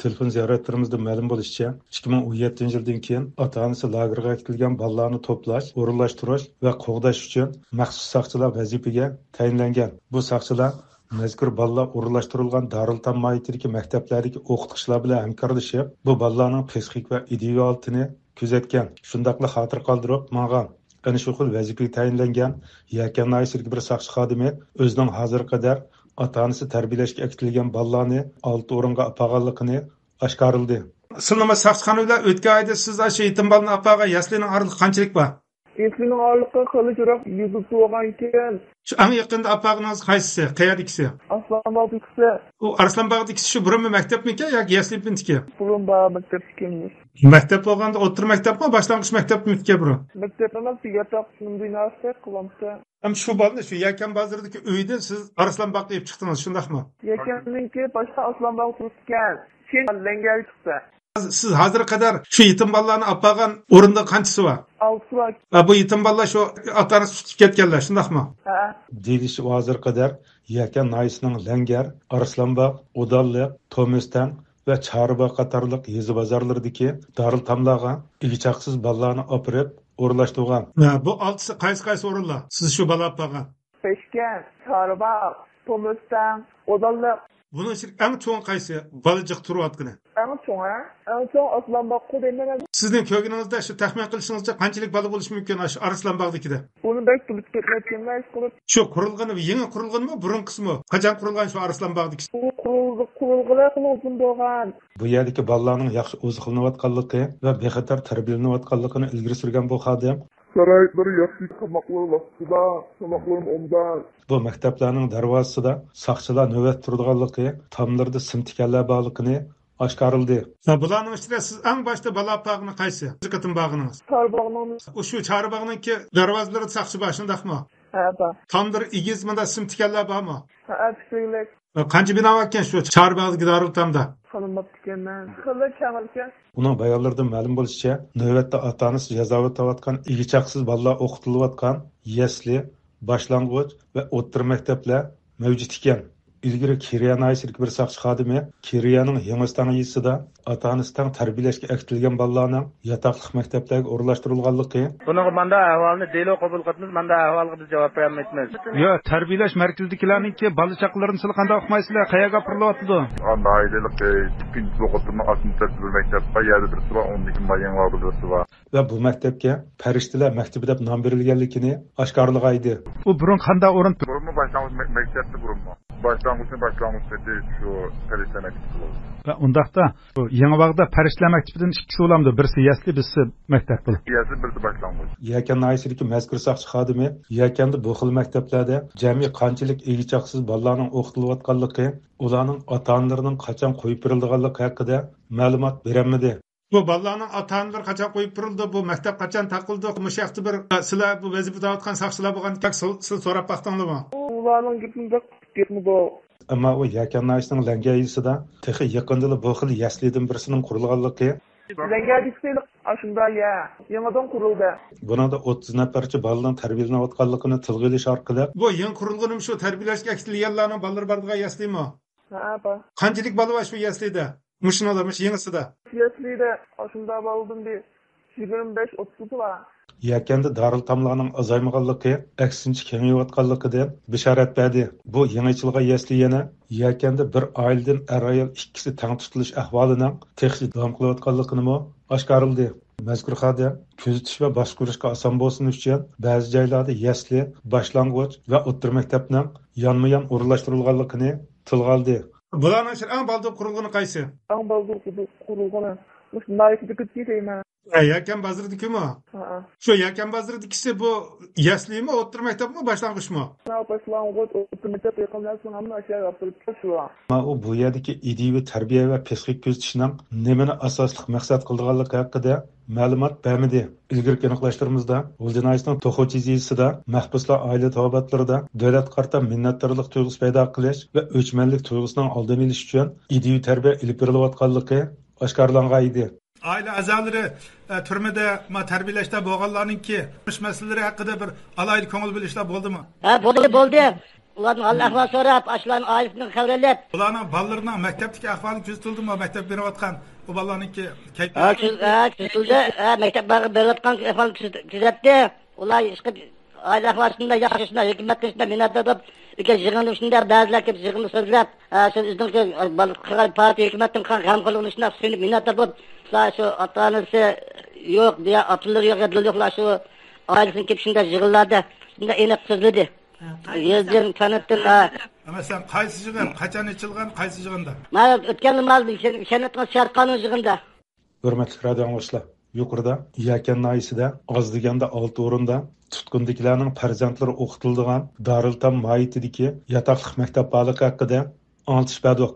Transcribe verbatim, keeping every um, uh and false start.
تېلېفون زىيارەتلىرىمىزدىن مەلۇم بولۇشىچە، ئىككى مىڭ ئون يەتتىنچى يىلدىن كېيىن ئاتا-ئانىسى لاگېرغا ئەكېتىلگەن بالىلارنى توپلاش، ئورۇنلاشتۇرۇش ۋە قوغداش ئۈچۈن مەخسۇس ساقچىلار ۋەزىپىگە تەيىنلەنگەن. بۇ ساقچىلار مەزكۇر بالىلار ئورۇنلاشتۇرۇلغان دارىلئېتام ماھىيىتىدىكى مەكتەپلەردىكى ئوقۇتقۇچىلار بىلەن ھەمكارلىشىپ، بۇ بالىلارنىڭ پسىخىك ۋە ئىدىيەۋى ھالىتىنى كۆزەتكەن، شۇنداقلا خاتىرە قالدۇرۇپ ماڭغان. ئەنە شۇ خىل ۋەزىپىگە تەيىنلەنگەن يەكەن ناھىيەسىدىكى بىر ساقچى خادىمى ئۆزىنىڭ ھازىرغا قەدەر ئاتا-ئانىسى تەربىيەلەشكە ئەكېتىلگەن بالىلارنى ئالتە ئورۇنغا ئاپارغانلىقىنى ئاشكارىلىدى. سىلنىڭ ساقچىخانا بىلەن ئۆتكەن ئايدا سىز ئاشۇ يېتىم بالىنى ئاپارغان يەسلىنىڭ ئارىلىقى قانچىلىك بار؟ يەسلىنىڭ ئارىلىقى خېلى يىراق، يېزىدا تۇرغانكەن. شۇ ئەڭ يېقىندا ئاپارغىنىڭىز قايسىسى؟ قەيەردىكىسى؟ ئارسلانباغدىكىسى. ئۇ ئارسلانباغدىكىسى شۇ بۇرۇنمۇ مەكتەپمىكەن ياكى يەسلى بىنتىكى؟ بۇرۇن بار مەكتەپتىكەنمىش. مەكتەپ بولغاندا ئوتتۇرا مەكتەپمۇ، باشلانغۇچ مەكتەپمىكەن بۇرۇن؟ مەكتەپ ئەمەس، ياتاق بىناسى قىلامتى. ھەم شۇ بالىنى شۇ يەكەن بازىرىدىكى ئۆيدىن سىز ئارسلانباغقا ئېلىپ چىقتىڭىز، شۇنداقمۇ؟ يەكەننىڭكى باشقا ئارسلانباغ تۇرۇپتىكەن. كېيىن لەڭگەرگە چىقتى. سىز ھازىرغا قەدەر شۇ يېتىم بالىلارنى ئاپارغان ئورۇندا قانچىسى بار؟ ئالتىسى بار. ھە، بۇ يېتىم بالىلار شۇ ئاتا-ئانىسى تۇتۇپ كەتكەنلەر، شۇنداقمۇ؟ ھە. دېيىلىشىچە، ھازىرغا قەدەر يەكەن ناھىيەسىنىڭ لەڭگەر، ئارسلانباغ، ئۇدانلىق، تومۆستەڭ ۋە چارباغ قاتارلىق يېزا بازارلىرىدىكى دارىلئېتاملارغا ئىگە-چاقىسىز بالىلارنى ئاپىرىپ ئورۇنلاشتۇرغان. ھە، بۇ ئالتىسى قايسى، قايسى ئورۇنلار؟ سىز شۇ بالا ئاپارغان؟ بەشكەن، چارباغ، تومۆستەڭ، ئۇدانلىق. بۇنىڭ ئىچىدە ئەڭ چوڭى قايسى؟ بالا جىق تۇرۇۋاتقىنى. ئەڭ چوڭى، ھە؟ ئەڭ چوڭ ئارسلانباغقۇ دەيمەن. سىزنىڭ كۆرگىنىڭىزدە شۇ تەخمىن قىلىشىڭىزچە قانچىلىك بالا بولۇشى مۇمكىن ئاشۇ ئارسلانباغدىكىدە؟ بۇنى بەك بىلىپ كەتمەپتىمەن، ئىشقىلىپ. شۇ قۇرۇلغىنى، يېڭى قۇرۇلغىنىمۇ، بۇرۇنقىسىمۇ؟ قاچان قۇرۇلغان شۇ ئارسلانباغدىكى؟ ئۇ قۇرۇلدى، قۇرۇلغىلى خېلى ئۇزۇن بولغان. بۇ يەردىكى بالىلارنىڭ ياخشى ئوزۇقلىنىۋاتقانلىقى ۋە بىخەتەر تەربىيەلىنىۋاتقانلىقىنى ئىلگىرى سۈرگەن بۇ خادىم، شارائىتلىرى ياخشى، تاماقلىرى ۋاقتىدا، تاماقلىرىمۇ ئوبدان. بۇ مەكتەپلەرنىڭ دەرۋازىسىدا ساقچىلار نۆۋەت تۇرىدىغانلىقى، تاملىرىدا سىم تىكەنلەر بارلىقىنى ئاشكارىلىدى. ھە، بۇلارنىڭ ئىچىدە سىز ئەڭ باشتا بالا ئاپارغىنى قايسى؟ بىرىنچى قېتىم بارغىنىڭىز؟ چارباغنىڭ. ئۇ شۇ چارباغنىڭكى دەرۋازىلىرىدا ساقچى بار، شۇنداقمۇ؟ ھە، بار. تاملىرى ئېگىز، مۇندا سىم تىكەنلەر بارمۇ؟ ھە، تۈكلۈك. قانچە بىنا باركەن شۇ چارباغدىكى دارىلئېتامدا؟ سانىماپتىكەنمەن. خېلى كەڭ ئىكەن. ئۇنىڭ بايانلىرىدىن مەلۇم بولۇشىچە، نۆۋەتتە ئاتا-ئانىسى جازاۋاتا تاۋاتقان ئىگە-چاقىسىز بالىلار ئوقۇتۇلۇۋاتقان يەسلى، باشلانغۇچ ۋە ئوتتۇرا مەكتەپلەر مەۋجۇت ئىكەن. ئىلگىرى كېرىيە ناھىيەسىدىكى بىر ساقچى خادىمى كېرىيەنىڭ يېڭىستان يېزىسىدا ئاتا-ئانىسى تەڭ تەربىيەلەشكە ئەكېتىلگەن بالىلارنىڭ ياتاقلىق مەكتەپلەرگە ئورۇنلاشتۇرۇلغانلىقى، بۇنىڭغا ماندا ئەھۋالنى دېلو قوبۇل قىلىپمىز، ماندا ئەھۋالغا بىز جاۋاب بېرەلمەيتمىز. يا، تەربىيەلەش مەركىزىدىكىلەرنىڭكى بالا-چاقىلىرىنى سىلەر قانداق ئۇقمايسىلەر؟ قەيەرگە ئاپىرىلىۋاتىدۇ؟ ئاندىن ئىككىنچى بۇ قېتىمنىڭ ئاستىندا بىر مەكتەپ بار، يەنە بىرسى بار، ئۇنىڭدىن كېيىن يېڭىۋالدى بىرسى بار. ۋە بۇ مەكتەپكە پەرىشتىلەر مەكتىپى دەپ نام بېرىلگەنلىكىنى ئاشكارىلىغانىدى. ئۇ بۇرۇن قانداق ئورۇن؟ بۇرۇنمۇ باشلانغۇچ مەك-، مەكتەپتە بۇرۇنمۇ. باشلانغۇچنى باشلانغۇچ دېدى، شۇ پەرىشتە مەكتىپى بولىدۇ. ۋە ئۇنداقتا، بۇ يېڭىباغدا پەرىشتىلەر مەكتىپىدىن ئىككىسى بولامدۇ؟ بىرسى يەسلى، بىرسى مەكتەپ بۇ. يەسلى، بىرسى باشلانغۇچ. يەكەن ناھىيەسىدىكى مەزكۇر ساقچى خادىمى يەكەندە بۇ خىل مەكتەپلەردە جەمئىي قانچىلىك ئىگە-چاقىسىز بالىلارنىڭ ئوقۇتۇلۇۋاتقانلىقى، ئۇلارنىڭ ئاتا-ئانىلىرىنىڭ قاچان قويۇپ بېرىلىدىغانلىقى ھەققىدە مەلۇمات بېرەلمىدى. بۇ بالىلارنىڭ ئاتا-ئانىلىرى قاچان قويۇپ بېرىلىدۇ؟ بۇ مەكتەپ قاچان تاقىلىدۇ؟ مۇشۇ ھەقتە بىر، سىلەر بۇ ۋەزىپىدە ئۆتەۋاتقان ساقچىلار بولغان، سىلەر سوراپ باقتىڭلارمۇ؟ ئۇلارنىڭ گېپىنى بەك ئۇقۇپ كەتمىدۇق. ئەمما ئۇ يەكەن ناھىيەسىنىڭ لەڭگەر يېزىسىدا تېخى يېقىندىلا بۇ خىل يەسلىدىن بىرسىنىڭ قۇرۇلغانلىقى، لەڭگەردىكىسى ئاشۇنداق يە، يېڭىدىن قۇرۇلدى. بۇنىڭدا ئوتتۇز نەپەرچە بالىنىڭ تەربىيەلىنىۋاتقانلىقىنى تىلغا ئېلىش ئارقىلىق، بۇ يېڭى قۇرۇلغىنىمۇ شۇ تەربىيەلەشكە ئەكېتىلگەنلەرنىڭ بالىلىرى بارىدىغان يەسلىمۇ؟ ھە، بار. قانچىلىك بالا بار شۇ يەسلىدە؟ مۇشۇنىڭدا، مۇشۇ يېڭىسىدا؟ يەسلىدە ئاشۇنداق بالىدىن بىر يىگىرمە بەش، ئوتتۇز بار. يەكەندە دارىلئېتاملارنىڭ ئازايمىغانلىقى، ئەكسىنچە كېڭىيىۋاتقانلىقىدىن بېشارەت بەردى. بۇ يېڭى ئېچىلغان يەسلى يەنە يەكەندە بىر ئائىلىدىن ئەر-ئايال ئىككىسى تەڭ تۇتۇلۇش ئەھۋالىنىڭ تېخىچە داۋام قىلىۋاتقانلىقىنىمۇ ئاشكارىلىدى. مەزكۇر خادىم كۆزىتىش ۋە باشقۇرۇشقا ئاسان بولسۇن ئۈچۈن، بەزى جايلاردا يەسلى، باشلانغۇچ ۋە ئوتتۇرا مەكتەپنىڭ يانمۇيان ئورۇنلاشتۇرۇلغانلىقىنى تىلغا ئالدى. بۇلارنىڭ ئىچىدە ئەڭ بالدۇر قۇرۇلغىنى قايسى؟ ئەڭ بالدۇر قۇرۇلغىنى مۇشۇ ناھىيەدىكى دېيمەن. ھە، يەكەن بازىرىدىكىمۇ؟ ھە. شۇ يەكەن بازىرىدىكىسى بۇ يەسلىمۇ، ئوتتۇرا مەكتەپمۇ، باشلانغۇچمۇ؟ باشلانغۇچ، ئوتتۇرا مەكتەپ يېقىنلاشسىڭ ھەممە ئاشۇ يەرگە ئاپىرىپ تاشلىۋال. ئەمما ئۇ بۇ يەردىكى ئىدىيىۋى تەربىيە ۋە پسىخىك كۆزىتىشنىڭ نېمىنى ئاساسلىق مەقسەت قىلىدىغانلىقى ھەققىدە مەلۇمات بەرمىدى. ئىلگىرىكى ئېنىقلاشلىرىمىزدا، غۇلجا ناھىيەسىنىڭ توخۇچى يېزىسىدا مەھبۇسلار ئائىلە تاۋابىئاتلىرىدا دۆلەتكە قارىتا مىننەتدارلىق تۇيغۇسى پەيدا قىلىش ۋە ئۆچمەنلىك تۇيغۇسىنىڭ ئالدىنى ئېلىش ئۈچۈن ئىدىيىۋى تەربىيە ئېلىپ بېرىلىۋاتقانلىقى ئاشكارىلانغان ئىدى. ئائىلە ئەزالىرى، ئە، تۈرمىدە، ما، تەربىيەلەشتە بولغانلارنىڭكى تۇرمۇش مەسىلىلىرى ھەققىدە بىر ئالاھىدە كۆڭۈل بۆلۈشلەر بولدىمۇ؟ ھە، بولدى، بولدى. ئۇلاردىن ھال ئەھۋال سوراپ، ئاشۇلارنىڭ ئائىلىسىدىن خەۋەر ئېلىپ. ئۇلارنىڭ بالىلىرىنىڭ مەكتەپتىكى ئەھۋالى كۆزىتىلدىمۇ؟ مەكتەپ بېرىۋاتقان ئۇ بالىلارنىڭكى ھە، كەيپىياتى؟ كۆز-، ھە، كۆزىتىلدى. ھە، مەكتەپ بارغا بېرىۋاتقان ئەھۋالنى كۆزەت-، كۆزەتتى. ئۇلار ئىشقىلىپ ئائىلە ئەھۋالى شۇنداق ياخشى، شۇنداق ھۆكۈمەتتىن شۇنداق مىننەتدار بولۇپ، ئۆكە يىغىندا شۇنداق بەزىلەر كېلىپ يىغىندا سۆزلەپ، ھە، سىز ئۆزىڭىز قىلغان پارتىيە ھۆكۈمەتتىن قىلغان غەمخورلۇقىنى شۇنداق سۆيۈنۈپ مىننەتدار بولۇپ، شۇلار شۇ ئاتا-ئانىسى يوق، يا ئاتىلىرى يوق، يا دىلى يوقلار شۇ ئائىلىسىدىن كېلىپ شۇنداق يىغىنلاردا شۇنداق ئېنىق سۆزلىدى. ھە، يېزىدىن، كەنتتىن، ھە. مەسىلەن، قايسى يىغىن، قاچان ئېچىلغان، قايسى يىغىندا؟ مانا ئۆتكەن مال كەنتنىڭ شەھەر قانۇن يىغىندا. ھۆرمەتلىك رادىئو ئاڭلىغۇچىلار، يۇقىرىدا يەكەن ناھىيەسىدە ئاز دېگەندە ئالتە ئورۇندا تۇتقۇندىكىلەرنىڭ پەرزەنتلىرى ئوقۇتۇلىدىغان دارىلئېتام ماھىيىتىدىكى ياتاقلىق مەكتەپ بارلىقى ھەققىدە ئاڭلىتىش بەردۇق.